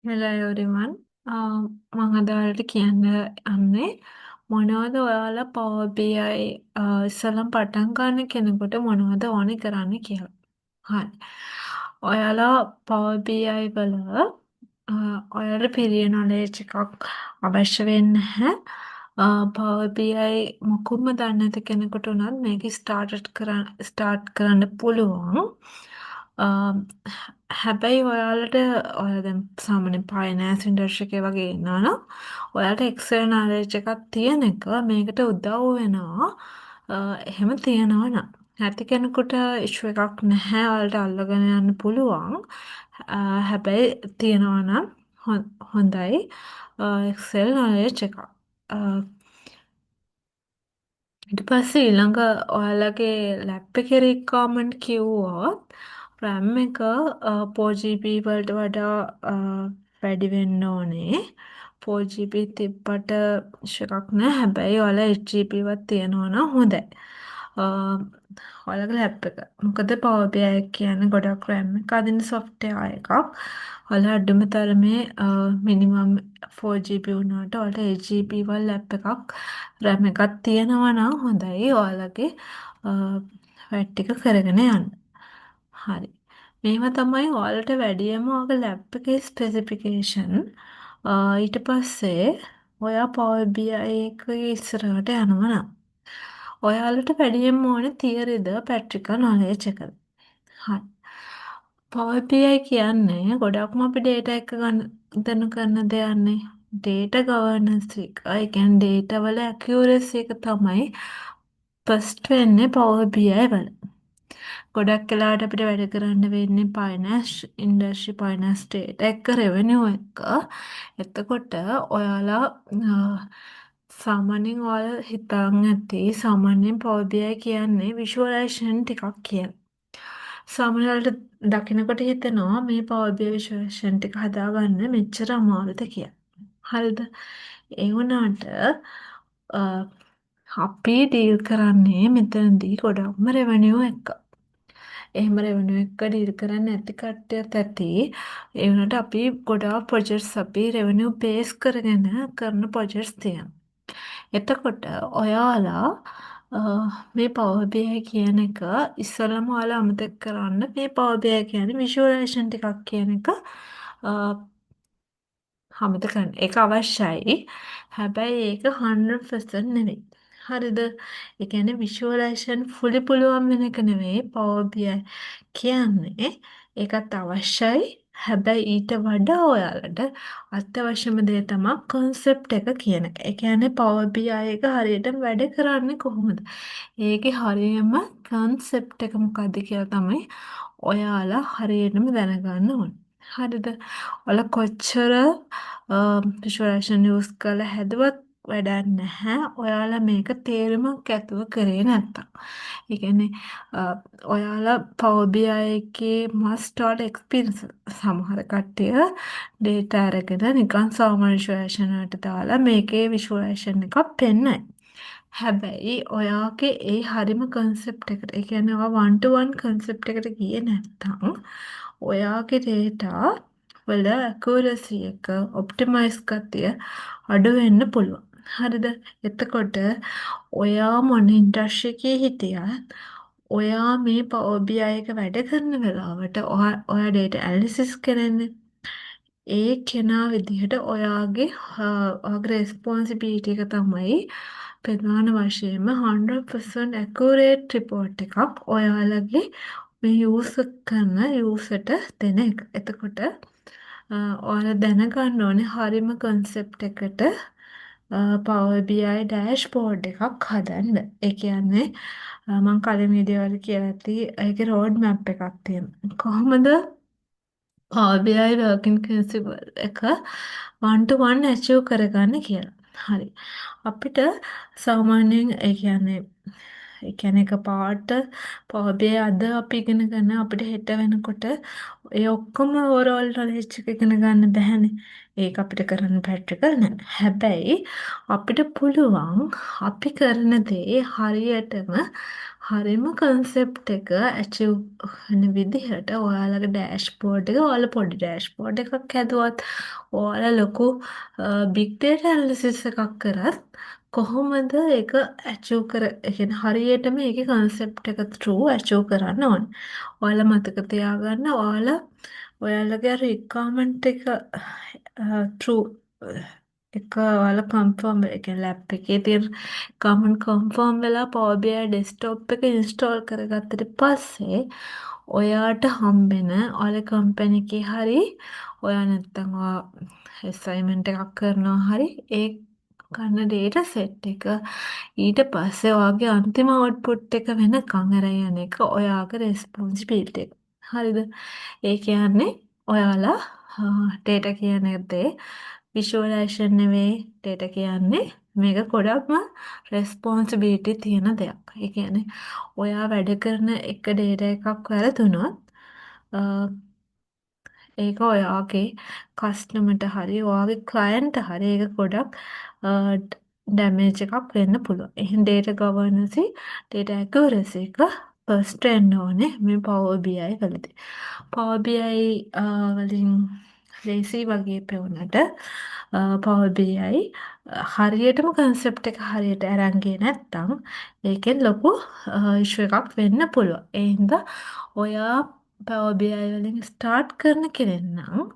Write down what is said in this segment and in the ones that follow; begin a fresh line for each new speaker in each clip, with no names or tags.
Hello everyone. මං අද ඔයාලට කියන්න යන්නේ මොනවද ඔයාලා Power BI ඉස්සෙල්ලම පටන් ගන්න කෙනෙකුට මොනවද ඕනේ කරන්න කියලා. හරි. ඔයාලා Power BI වල ඔයාලට ප්‍රයර් නොලෙජ් එකක් අවශ්‍ය වෙන්නේ නැහැ. Power BI මොකුත්ම දන්නේ නැති කෙනෙකුට උනත් මේක ස්ටාර්ට් කරන්න පුළුවන්. හැබැයි ඔයාලට ඔයාලා දැන් සාමාන්‍ය ෆයිනෑන්ස් ඉන්ඩස්ට්‍රි එකේ වගේ ඉන්නවා නම් ඔයාලට එක්සෙල් නොලෙජ් එකක් තියෙන එක මේකට උදව් වෙනවා. එහෙම තියෙනවා නම්. නැති කෙනෙකුට ඉෂුව එකක් නැහැ, ඔයාලට අල්ලගෙන යන්න පුළුවන්. හැබැයි තියෙනවා නම් හොඳයි එක්සෙල් නොලෙජ් එකක්. ඊට පස්සේ ඊළඟ ඔයාලගේ ලැප් එකේ රික්වයර්මන්ට් කිව්වොත් RAM එක 4 GB වලට වඩා වැඩි වෙන්න ඕනේ. 4 GB තිබ්බට ඉෂුව එකක් නෑ. හැබැයි ඔයාලා 8 GB වත් තියනවා නම් හොඳයි. ඔයාලගේ ලැප් එක. මොකද Power BI කියන්නේ ගොඩක් RAM එක අදින සොෆ්ට්වෙයාර් එකක්. ඔයාලා අඩුම තරමේ මිනිමම් 4 GB වුණාට ඔයාලට 8 GB වල ලැප් එකක් RAM එකක් තියෙනවා නම් හොඳයි ඔයාලගේ වැඩ ටික කරගෙන යන්න. හරි. මේවා තමයි ඔයාලට වැඩියම ඔයාගේ ලැප් එකේ ස්පෙසිෆිකේෂන්. ඊට පස්සේ ඔයා Power BI එකේ ඉස්සරහට යනවා නම් ඔයාලට වැඩියෙන්ම ඕනේ තියරිද ප්‍රැක්ටිකල් නොලෙජ් එකද? හරි. Power BI කියන්නේ ගොඩක්ම අපි ඩේටා එක ගන්න දැනු කරන දෙයක්නේ. ඩේටා ගවර්නන්ස් එක. ඒ කියන්නේ ඩේටා වල ඇකියුරසි එක තමයි ෆස්ට් වෙන්නේ Power BI වල. ගොඩක් වෙලාවට අපිට වැඩ කරන්න වෙන්නේ ෆයිනෑන්ස් ඉන්ඩස්ට්‍රි, ෆයිනෑන්ස් ඩේටා එක්ක, රෙවෙනියු එක්ක. එතකොට ඔයාලා සාමාන්‍යයෙන් ඔයාලා හිතන් ඇති සාමාන්‍යයෙන් Power BI කියන්නේ විෂුවලයිසේෂන් ටිකක් කියලා. සමහරවිට දකිනකොට හිතෙනවා මේ Power BI visualisation ටික හදාගන්න මෙච්චර අමාරුද කියලා. හරිද? ඒ වුණාට අපි ඩීල් කරන්නේ මෙතනදී ගොඩක්ම රෙවෙනියු එක්ක. එහෙම රෙවෙනියු එක්ක ඩීල් කරන්නේ නැති කට්ටියත් ඇති. ඒ වුණාට අපි ගොඩාක් ප්‍රොජෙක්ට්ස් අපි රෙවෙනියු බේස් කරගෙන කරන ප්‍රොජෙක්ට්ස් තියෙනවා. එතකොට ඔයාලා මේ Power BI කියන එක ඉස්සෙල්ලම ඔයාලා අමතක කරන්න මේ Power BI කියන්නේ විෂුවලයිසේෂන් ටිකක් කියන එක අමතක කරන්න. ඒක අවශ්‍යයි. හැබැයි ඒක 100% නෙවෙයි. හරිද? ඒ කියන්නේ විෂුවලයිසේෂන් ෆුලි පුළුවන් වෙන එක නෙවෙයි Power BI කියන්නේ. ඒකත් අවශ්‍යයි. හැබැයි ඊට වඩා ඔයාලට අත්‍යවශ්‍යම දේ තමයි කොන්සෙප්ට් එක කියන එක. ඒ කියන්නේ Power BI එක හරියටම වැඩ කරන්නේ කොහොමද? ඒකේ හරියම කොන්සෙප්ට් එක මොකද්ද කියලා තමයි ඔයාලා හරියටම දැනගන්න ඕනේ. හරිද? ඔයාලා කොච්චර විෂුවලයිසේෂන් යූස් කරලා හැදුවත් වැඩක් නැහැ. ඔයාලා මේක තේරුමක් ඇතුව කරේ නැත්තම්. ඒ කියන්නේ ඔයාලා Power BI එකේ must ඔයාලා එක්ස්පීරියන්ස්. සමහර කට්ටිය ඩේටා අරගෙන නිකන් සාමාන්‍ය විෂුවලයිසේෂන් වලට දාලා මේකේ විෂුවලයිසේෂන් එකක් පෙන්නයි. හැබැයි ඔයාගේ ඒ හරිම කන්සෙප්ට් එකට, ඒ කියන්නේ ඔයා 1 to 1 concept එකට ගියේ නැත්තම් ඔයාගේ ඩේටා වල ඇකියුරසි එක, ඔප්ටිමයිස් ගතිය අඩු වෙන්න පුළුවන්. හරිද? එතකොට ඔයා මොන ඉන්ඩස්ට්‍රි එකේ හිටියත් ඔයා මේ Power BI එක වැඩ කරන වෙලාවට ඔයා ඔයා ඩේටා ඇනලිසිස් කරන්නේ. ඒ කෙනා විදිහට ඔයාගේ රෙස්පොන්සිබිලිටි එක තමයි ප්‍රධාන වශයෙන්ම 100% ඇකියුරේට් රිපෝට් එකක් ඔයාලගේ මේ යූස් කරන යූසර්ට දෙන එක. එතකොට ඔයාලා දැනගන්න ඕනේ හරිම කන්සෙප්ට් එකට Power BI dashboard එකක් හදන්න. ඒ කියන්නේ මං කලින් වීඩියෝ වල කියලා ඇති ඒකේ රෝඩ් මැප් එකක් තියෙනවා. කොහොමද Power BI working principle එක 1 to 1 achieve කරගන්න කියලා. හරි. අපිට සාමාන්‍යයෙන් ඒ කියන්නේ ඒ කියන්නේ එකපාරට Power BI අද අපි ඉගෙන ගන්න අපිට හෙට වෙනකොට ඒ ඔක්කොම ඕවරෝල් නොලෙජ් එක ඉගෙන ගන්න බැහැනේ. ඒක අපිට කරන්න ප්‍රැක්ටිකල් නෑ. හැබැයි අපිට පුළුවන් අපි කරන දේ හරියටම හරිම කන්සෙප්ට් එක ඇචීව් වෙන විදිහට ඔයාලගේ ඩෑෂ්බෝඩ් එක ඔයාලා පොඩි ඩෑෂ්බෝඩ් එකක් හැදුවත් ඔයාලා ලොකු බිග් ඩේටා ඇනලිසිස් එකක් කරත් කොහොමද ඒක ඇචීව් කර ඒ කියන්නේ හරියටම ඒකේ කන්සෙප්ට් එක ත්‍රූ ඇචීව් කරන්න ඕනේ. ඔයාලා මතක තියාගන්න ඔයාලා ඔයාලගේ අර රික්වයර්මන්ට් එක ත්‍රූ එක ඔයාලා කන්ෆර්ම් ඒ කියන්නේ ලැබ් එකේ තියෙන කමන්ට් කන්ෆර්ම් වෙලා Power BI desktop එක ඉන්ස්ටෝල් කරගත්තට පස්සේ ඔයාට හම්බෙන ඔයාලගේ කම්පැනි එකේ හරි ඔයා නැත්තම් ඔයා ඇසයින්මන්ට් එකක් කරනවා හරි ඒ ගන්න ඩේටා සෙට් එක ඊට පස්සේ ඔයාගේ අන්තිම අවුට්පුට් එක වෙනකන් අරන් යන එක ඔයාගේ රෙස්පොන්සිබිලිටි එක. හරිද? ඒ කියන්නේ ඔයාලා ඩේටා කියන දේ විෂුවලයිසේෂන් නෙවෙයි ඩේටා කියන්නේ මේක ගොඩක්ම රෙස්පොන්සිබිලිටි තියෙන දෙයක්. ඒ කියන්නේ ඔයා වැඩ කරන එක ඩේටා එකක් වැරදුනොත් ඒක ඔයාගේ කස්ටමර්ට හරි ඔයාගේ ක්ලයන්ට් හරි ඒක ගොඩක් ඩැමේජ් එකක් වෙන්න පුළුවන්. එහෙනම් ඩේටා ගවර්නන්ස් ඩේටා ඇකියුරසි එක ෆස්ට් වෙන්න ඕනේ මේ Power BI වලදී. Power BI වලින් ලේසි වගේ පෙවුනට Power BI හරියටම කන්සෙප්ට් එක හරියට අරන් ගියේ නැත්නම් ඒකෙන් ලොකු ඉෂුව එකක් වෙන්න පුළුවන්. ඒ හින්දා ඔයා Power BI වලින් ස්ටාර්ට් කරන කෙනෙක් නම්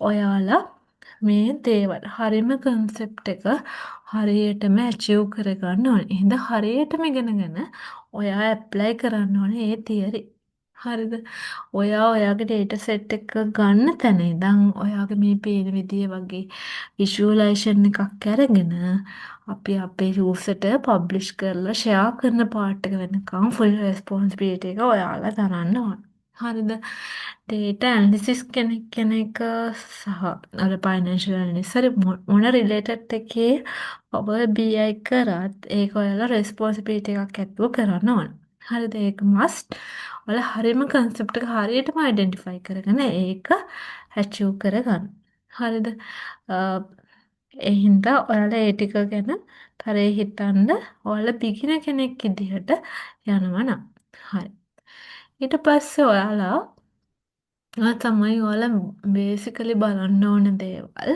ඔයාලා මේ දේවල් හරිම කන්සෙප්ට් එක හරියටම ඇචීව් කරගන්න ඕනේ. එහෙනම් හරියටම ඉගෙනගෙන ඔයා ඇප්ලයි කරන්න ඕනේ ඒ තියරි. හරිද? ඔයා ඔයාගේ ඩේටා සෙට් එක ගන්න තැන ඉඳන් ඔයාගේ මේ පේන විදිය වගේ විෂුවලයිසේෂන් එකක් අරගෙන අපි අපේ යූසර්ට පබ්ලිෂ් කරලා ෂෙයා කරන පාර්ට් එක වෙනකන් ෆුල් රෙස්පොන්සිබිලිටි එක ඔයාලා දරන්න ඕන. හරිද? ඩේටා ඇනලිසිස් කෙනෙක් කෙන එක සහ අර ෆයිනෑන්ෂල් ඇනලිස් හරි මොන රිලේටඩ් එකේ Power BI කරත් ඒක ඔයාලා රෙස්පොන්සිබිලිටි එකක් ඇතුව කරන්න ඕන. හරිද? ඒක මස්ට්. ඔයාලා හරියම කන්සෙප්ට් එක හරියටම අයිඩෙන්ටිෆයි කරගෙන ඒක ඇචීව් කරගන්න. හරිද? ඒ හින්දා ඔයාලා ඒ ටික ගැන තරේ හිතන්න ඔයාලා බිගිනර් කෙනෙක් විදිහට යනවා නම්. හරි. ඊට පස්සේ ඔයාලා තමයි ඔයාලා බේසිකලි බලන්න ඕන දේවල්.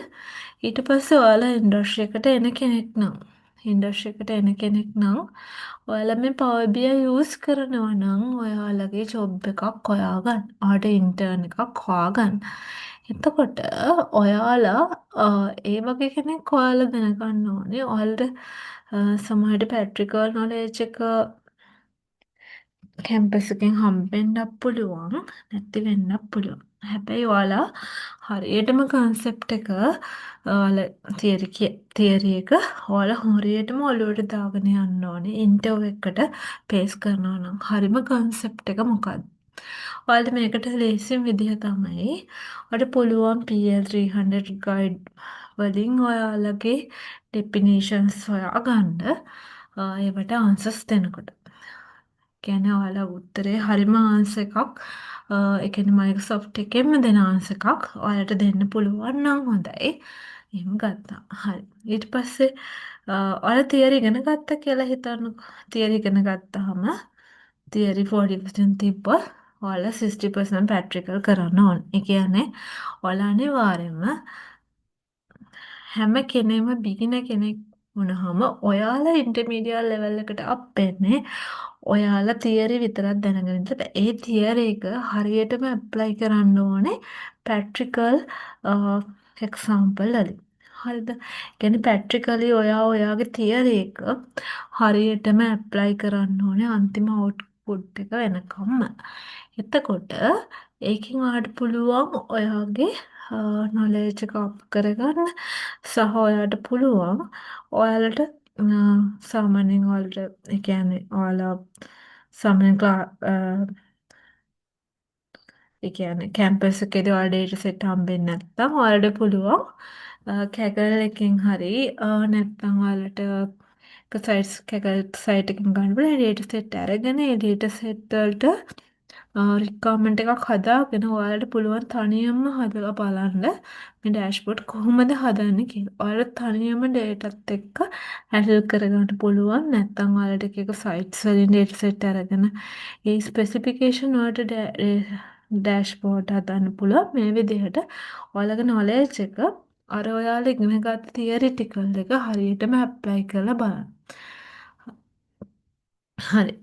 ඊට පස්සේ ඔයාලා ඉන්ඩස්ට්‍රි එකට එන කෙනෙක් නම් ඉන්ඩස්ට්‍රි එකට එන කෙනෙක් නම් ඔයාලා මේ Power BI use කරනවා නම් ඔයාලගේ ජොබ් එකක් හොයාගන්න. ඔයාට ඉන්ටර්න් එකක් හොයාගන්න. එතකොට ඔයාලා ඒ වගේ කෙනෙක් ඔයාලා දැනගන්න ඕනේ. ඔයාලට සමහරවිට ප්‍රැක්ටිකල් නොලෙජ් එක කැම්පස් එකෙන් හම්බෙන්නත් පුළුවන් නැති වෙන්නත් පුළුවන්. හැබැයි ඔයාලා හරියටම කන්සෙප්ට් එක ඔයාලා තියරි තියරි එක ඔයාලා හරියටම ඔළුවට දාගෙන යන්න ඕනේ ඉන්ටර්වයුව එකට ෆේස් කරනවා නම් හරිම කන්සෙප්ට් එක මොකක්ද? ඔයාලට මේකට ලේසිම විදිහ තමයි ඔයාලට පුළුවන් PL300 guide වලින් ඔයාලගේ ඩෙෆිනිෂන්ස් හොයාගන්න ඒවට ආන්සර්ස් දෙනකොට. කියන්නේ ඔයාලා උත්තරේ හරිම ආන්සර් එකක් ඒ කියන්නේ Microsoft එකෙන්ම දෙන ආන්සර් එකක් ඔයාලට දෙන්න පුළුවන් නම් හොඳයි. එහෙම ගත්තා. හරි. ඊට පස්සේ ඔයාලා තියරි ඉගෙන ගත්තා කියලා හිතන්නකෝ. තියරි ඉගෙන ගත්තාම තියරි 40% තිබ්බොත් ඔයාලා 60% ප්‍රැක්ටිකල් කරන්න ඕන. ඒ කියන්නේ ඔයාලා අනිවාර්යයෙන්ම හැම කෙනෙම බිගිනර් කෙනෙක් වුණාම ඔයාලා ඉන්ටර්මීඩියට් ලෙවල් එකට අප් වෙන්නේ ඔයාලා තියරි විතරක් දැනගෙන ඉඳලා බෑ. ඒ තියරි එක හරියටම ඇප්ලයි කරන්න ඕනේ ප්‍රැක්ටිකල් එක්සාම්පල් වලින්. හරිද? කියන්නේ ප්‍රැක්ටිකලි ඔයා ඔයාගේ තියරි එක හරියටම ඇප්ලයි කරන්න ඕනේ අන්තිම අවුට්පුට් එක වෙනකම්ම. එතකොට ඒකෙන් ඔයාට පුළුවන් ඔයාගේ නොලෙජ් එක අප් කරගන්න සහ ඔයාට පුළුවන් ඔයාලට සාමාන්‍යයෙන් ඔයාලට ඒ කියන්නේ ඔයාලා සාමාන්‍යයෙන් ඒ කියන්නේ කැම්පස් එකේදී ඔයාලා ඩේටා සෙට් හම්බෙන්නේ නැත්නම් ඔයාලට පුළුවන් කැගල් එකෙන් හරි නැත්නම් ඔයාලට එක සයිට්ස් කැගල් සයිට් එකකින් ගන්න පුළුවන්. ඩේටා සෙට් අරගෙන ඒ ඩේටා සෙට් වලට රික්වයර්මන්ට් එකක් හදාගෙන ඔයාලට පුළුවන් තනියම හදලා බලන්න මේ ඩෑෂ්බෝඩ් කොහොමද හදන්නේ කියලා. ඔයාලට තනියම ඩේටාත් එක්ක හැන්ඩල් කරගන්න පුළුවන්. නැත්නම් ඔයාලට එක එක සයිට්ස් වලින් ඩේටා සෙට් අරගෙන ඒ ස්පෙසිෆිකේෂන් වලට ඩෑෂ්බෝඩ් හදන්න පුළුවන්. මේ විදිහට ඔයාලගේ නොලෙජ් එක අර ඔයාලා ඉගෙන ගත්ත තියරිටිකල් එක හරියටම ඇප්ලයි කරලා බලන්න. හරි.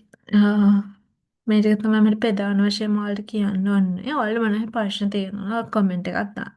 මේ ටික තමයි මට ප්‍රධාන වශයෙන්ම ඔයාලට කියන්න ඕනේ. ඔයාලට මොන හරි ප්‍රශ්න තියෙනවා නම් කමෙන්ට් එකක් දාන්න.